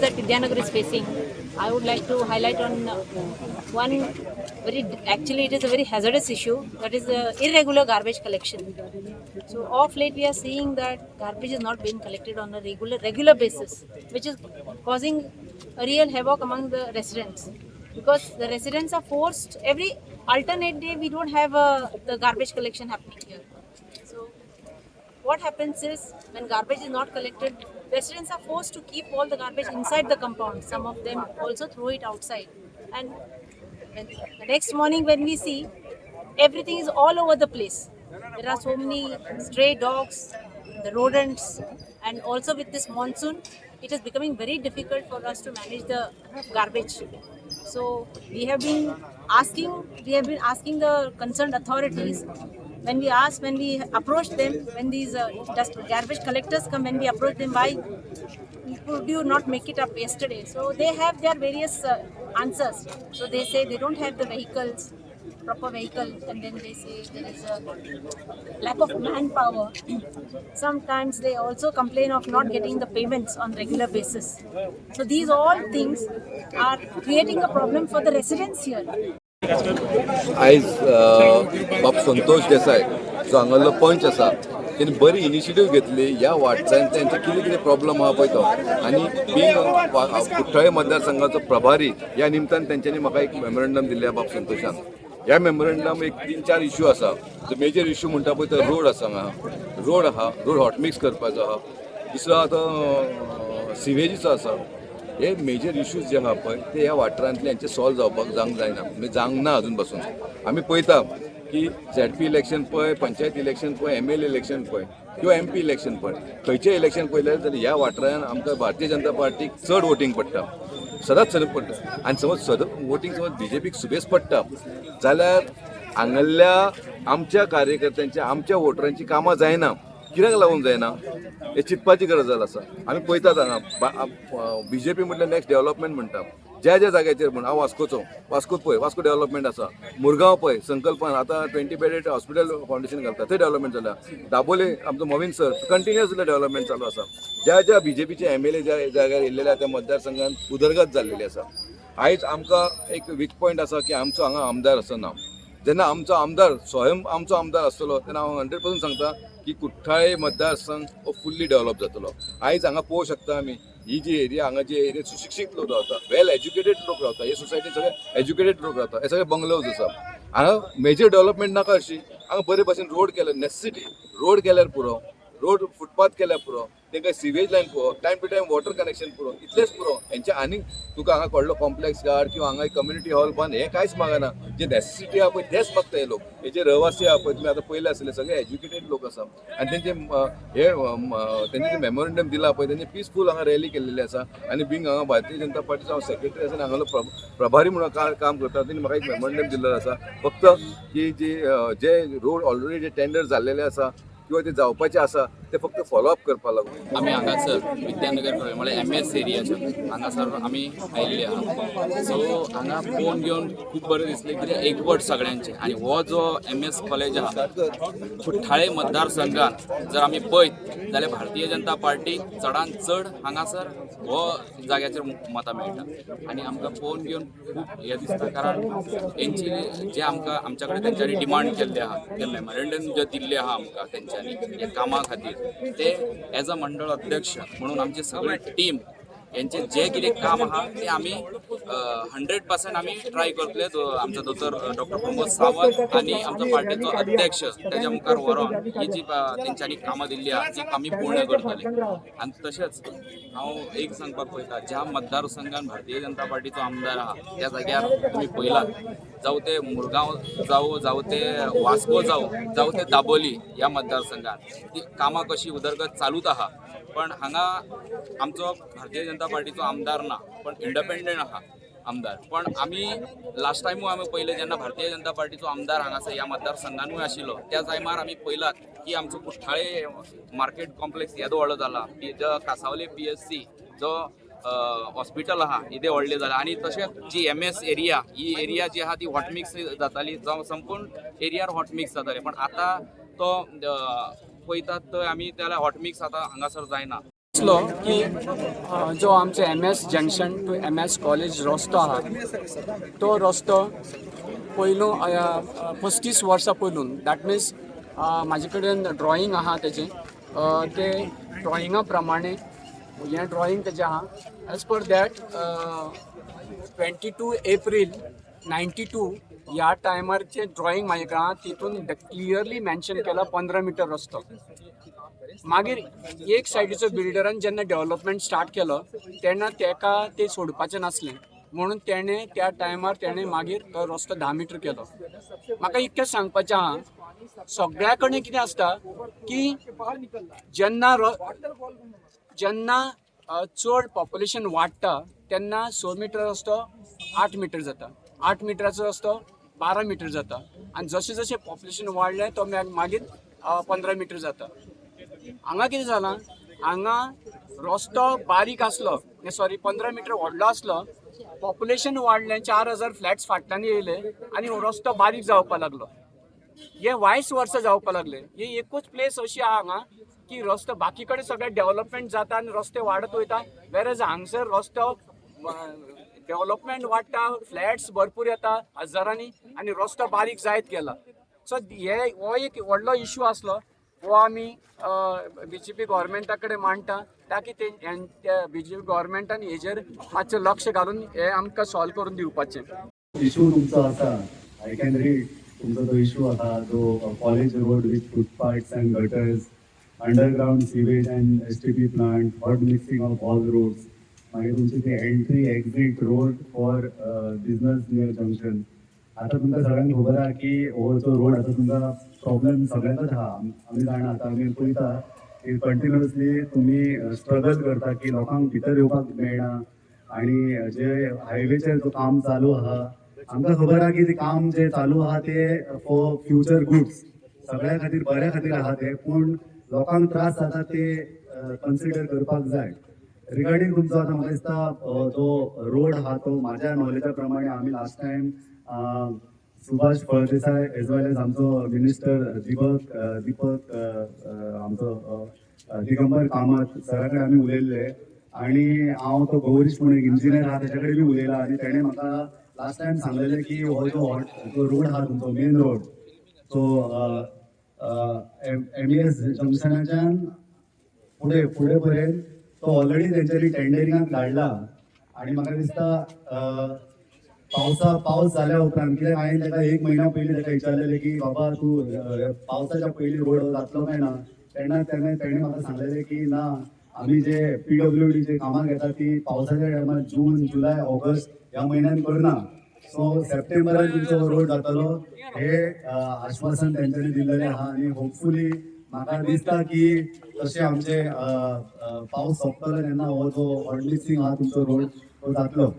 That Vidyanagar is facing, I would like to highlight on one very, actually it is a very hazardous issue, that is the irregular garbage collection. So off late we are seeing that garbage is not being collected on a regular basis, which is causing a real havoc among the residents, because the residents are forced every alternate day. We don't have the garbage collection happening here. So what happens is, when garbage is not collected, residents are forced to keep all the garbage inside the compound. Some of them also throw it outside. And when, the next morning when we see, everything is all over the place. There are so many stray dogs, the rodents, and also with this monsoon, it is becoming very difficult for us to manage the garbage. So we have been asking the concerned authorities. When we ask, when we approach them, when these dust garbage collectors come, when we approach them, "Why could you not make it up yesterday?" So they have their various answers. So they say they don't have the vehicles, proper vehicle, and then they say there is a lack of manpower. Sometimes they also complain of not getting the payments on regular basis. So these all things are creating a problem for the residents here. आयज बाब संतोष देसाय जो हांगासरलो पंच आसा, तेणी बरी initiative घेतली. ह्या वाठारांत तेंचे कितें कितें प्रॉब्लम आहा पळय तो आनी बींग कुठ्ठाळे मतदारसंघाचो प्रभारी ह्या निमतान तेंच्यांनी म्हाका एक मेमोरंडम दिल्लें आहा बाब संतोषान. ह्या मेमोरंडम एक तीन चार इश्यू आसा. जो मेजर इश्यू म्हणटा पळय तो रोड आसा. हांगा रोड आहा, रोड हॉटमिक्स करपाचो आहा. दुसरो आतां सिवेजीचो आसा. हे मेजर इश्यूज जे आहा पळय ते ह्या वाठारांतले हेंचे सॉल्व जावपाक जावंक जायना, म्हणजे जावंक ना अजून पासून. आमी पळयता की झेडपी इलेक्शन पळय, पंचायत इलेक्शन पळय, एमएलए इलेक्शन पळय किंवा एमपी इलेक्शन पळय, खंयचें इलेक्शन पळयलें जाल्यार ह्या वाठारांत आमकां भारतीय जनता पार्टीक चड वोटींग पडटा, सदांच सदांच पडटा. आनी समज सदां वोटींग समज बीजेपीक सुबेज पडटा जाल्यार हांगासरल्या आमच्या कार्यकर्त्यांची, आमच्या वोटरांची कामां जायना. कित्याक लागून जायना हें चिंतपाची गरज आसा. आमी पळयतात हांगा बीजेपी म्हटल्यार नेक्स्ट डेव्हलपमेंट म्हणटा. ज्या ज्या जाग्याचेर म्हण हांव वास्कोचो, वास्को पळय, वास्को डेव्हलपमेंट आसा. मुरगांव पळय, संकल्पान आतां 20 बेडेड हॉस्पिटल फावंडेशन घालता, थंय डेव्हलपमेंट जाला. दाबोले आमचो मोविन सर, कंटिन्युअस डेव्हलपमेंट चालू आसा. ज्या ज्या बीजेपीचे एमएलए ज्या जाग्यार येयल्लेले आहा त्या मतदारसंघात उदरगत जाल्लेली आसा. आयज आमकां एक वीक पॉयंट आसा की आमचो हांगा आमदार असो ना. जेन्ना आमचो आमदार स्वयं आमचो आमदार आसतलो तेन्ना हांव 100% सांगता की कुठ्ठाळे मतदारसंघ हो फुल्ली डेव्हलप जातलो. आयज हांगा पळोवंक शकता आमी, ही जी एरिया, हांगा जी एरिया सुशिक्षीत लोक रावता, वेल एज्युकेटेड लोक रावता. हे सोसायटीन सगळे एज्युकेटेड लोक रावता. हे सगळे बंगलोज आसा. हांगा मेजर डेव्हलपमेंट नाका अशी. हांगा बरे भाशेन रोड केले, नेसेसिटी रोड केल्यार पुरो, रोड फुटपाथ केल्यार पुरो, तांकां सिवेज लायन पुरो, time to time water connection पुरो, इतलेंच पुरो हेंचे. आनी तुका हांगा व्हडलो कॉम्प्लेक्स काड किंवा हांगा कम्युनिटी हॉल बांद हें कांयच मागना. जे नेसेसिटी आहा पळय तेच मागता हे लोक. हे जे रहिवासी आहा पळय, तुमी आतां पयले आसले, सगळे एज्युकेटेड लोक आसा. आनी तेंचे हे तेंचे जे मेमोरंडम दिला पळय, तेंचे पिसफूल हांगा रॅली केल्लेली आसा. आनी बींग हांगा भारतीय जनता पार्टीचो हांव सेक्रेटरी आसा आनी हांगालो प्रभारी म्हणून काम करता, तेणी म्हाका एक मेमोरंडम दिल्लेलो आसा फक्त की जी जे रोड ऑलरेडी जे टेंडर जाल्लेले आसा किंवा ते जावपाचे आसा ते फक्त फॉलो अप करपा लागून. आमी हांगासर विद्यानगर म्हळ्यार एमएस एरियाच्या हांगासर आमी आयिल्ले आहा. सो हांगा पळोवन घेवन खूब बरें दिसलें, कित्याक एकवट सगळ्यांचे. आनी हो जो एमएस कॉलेज आहा, कुठ्ठाळे मतदारसंघात जर आमी पळयत जाल्यार भारतीय जनता पार्टीक चडान चड हांगासर हो जाग्याचेर मतां मेळटा. आनी आमकां पळोवन घेवन खूब हें दिसता, कारण हेंची जे आमकां आमच्या कडेन तेंच्यांनी डिमांड केल्ले आहा, ते मेमोरेंडम जे दिल्ले आहा आमकां तेंच्यांनी हे कामा खातीर, ते एज अ मंडळ अध्यक्ष म्हणून आमची सगळी टीम यांचे जे कितें काम आहा ते आमी 100% आमी ट्राय करतले. जो आमचो दोतोर डॉक्टर प्रमोद सावंत आनी आमचो पार्टीचो अध्यक्ष तेज्या मुखार व्हरोन ही जी तेंच्यांनी कामां दिल्ली आहा ती आमी पूर्ण करतले. आनी तशेंच हांव एक सांगपाक पळयता, ज्या मतदारसंघान भारतीय जनता पार्टीचो आमदार आहा त्या जाग्यार तुमी पळयलात, जावं ते मुरगांव जावं, जावं ते वास्को जावं, जावं ते दाबोली, ह्या मतदारसंघात ती कामां कशी उदरगत चालूच आहा. पण हांगा आमचो भारतीय जनता पार्टीचो आमदार ना, पण इंडिपेंडंट आहा आमदार. पण आमी लास्ट टायमूय आमी पळयलें, जेन्ना भारतीय जनता पार्टीचो आमदार हांगासर ह्या मतदारसंघानूय आशिल्लो त्या टायमार आमी पळयलात की आमचो कुठ्ठाळे मार्केट कॉम्प्लेक्स येदो व्हडलो जाला, की जो कासावले पीएचसी जो हॉस्पिटल आहा येदें व्हडलें जालां. आनी तशेंच जी एमएस एरिया, ही एरिया जी आहा ती हॉटमिक्स जाताली, जावं संपूर्ण एरियार हॉटमिक्स जाताले. पण आतां तो पळयतात थंय आमी त्याला हॉटमिक्स आतां हांगासर जायना. दिसलो की जो आमचो M S junction to M S college रस्तो आहा तो रस्तो पयलू 35 वर्सां पयलून, that means म्हाजे कडेन ड्रॉइंग आहा तेजें, ते ड्रॉइंगा प्रमाणे हें ड्रॉइंग तेजें आहा. As per that 22 April 92 ह्या टायमारचें ड्रॉइंग म्हाजे कडेन आहा, तितून क्लियरली मेन्शन केला 15 मिटर रस्तो. मागीर एक सायडीचो बिल्डरान जेन्ना डेव्हलपमेंट स्टार्ट केलो तेन्ना तेका ते सोडपाचें नासलें म्हणून तेणें त्या टायमार तेणें मागीर तो रस्तो 10 मिटर केलो. म्हाका इतकें सांगपाचें आहा, सगळ्या कडेन कितें आसता की जेन्ना जेन्ना चड पॉप्युलेशन वाडटा तेन्ना 6 मिटर रस्तो 8 मिटर जाता, 8 मिटराचो रस्तो 12 मिटर जाता आनी जशें जशें पॉप्युलेशन वाडलें तो मागीर 15 मिटर जाता. हांगा कितें जालां, हांगा रस्तो बारीक आसलो, सॉरी 15 मिटर व्हडलो आसलो, पॉप्युलेशन वाडलें, 4000 फ्लॅट्स फाटल्यान येयले आनी रस्तो बारीक जावपा लागलो. हे वायस वर्सां जावपा लागले. ही एकूच प्लेस अशी आहा हांगा की रस्तो बाकी कडेन सगळें डेव्हलपमेंट जाता आनी रस्ते वाडत वयता, वेरएज हांगसर रस्तो डेव्हलपमेंट वाडटा, फ्लॅट्स भरपूर येता हजारांनी आनी रस्तो बारीक जायत गेला. सो हे हो एक व्हडलो इशू आसलो, हो आमी बीजेपी गव्हर्मेंटा कडेन मांडटा ताकी ते बीजेपी गव्हर्मेंटान हेजेर मातशें लक्ष घालून हे आमकां सॉल्व करून दिवपाचें. इशू तुमचो आसा, I can read तुमचो तो इशू आसा जो college road with footpaths and gutters, underground sewage and STP plant, hot mixing of all roads, मागीर तुमची ती entry exit road for business near junction. आतां तुमकां सगळ्यांक खबर आहा की हो जो रोड आसा तुमकां प्रॉब्लेम सगळ्यांकच आहा. आमी जाणा, आतां आमी पळयता की कंटिन्युअसली तुमी स्ट्रगल करता की लोकांक भितर येवपाक मेळना आणि जे हायवेचेर जो काम चालू आहा, आमकां खबर आहा की ते काम जे चालू आहा ते फॉर फ्युचर गुड्स, सगळ्या खातीर बऱ्या खातीर आहा ते, पूण लोकांक त्रास जाता ते कन्सिडर करपाक जाय. रिगार्डींग तुमचो आतां म्हाका दिसता जो रोड आहा तो म्हाज्या नॉलेजा प्रमाणे आमी last time Subhash Phaldesai as well as आमचो मिनिस्टर दीपक दीपक आमचो दिगंबर कामत सरा कडेन आमी उलयल्ले आणि हांव तो गौरीश म्हणून एक इंजिनियर आहा तेच्या कडेन बी उलयला आनी तेणें म्हाका लास्ट टायम सांगलेलें की हो जो रोड आहा तुमचो मेन रोड तो एमईएस जंक्शनाच्यान फुडें फुडें पर्यंत तो ऑलरेडी तेंच्यांनी टेंडरिंगाक धाडला आणि म्हाका दिसता पावस जाल्या उपरांत, कित्याक हांवें ताका एक म्हयन्या पयलीं ताका विचारलेलें की बाबा तूं पावसाच्या पयलीं रोड जातलो काय ना, तेन्ना तेणें म्हाका सांगलेलें की ना, आमी जे पीडब्ल्यूडी जे कामां घेता ती पावसाच्या टायमार जून जुलय ऑगस्ट ह्या म्हयन्यान करना, सो सप्टेंबरान तुमचो रोड जातलो हे आश्वासन तेंच्यांनी दिल्लेलें आहा. आनी होपफुली म्हाका दिसता की तशें आमचे पावस सोंपतलो तेन्ना हो जो हॉट मिक्सिंग आहा तुमचो रोड तो जातलो.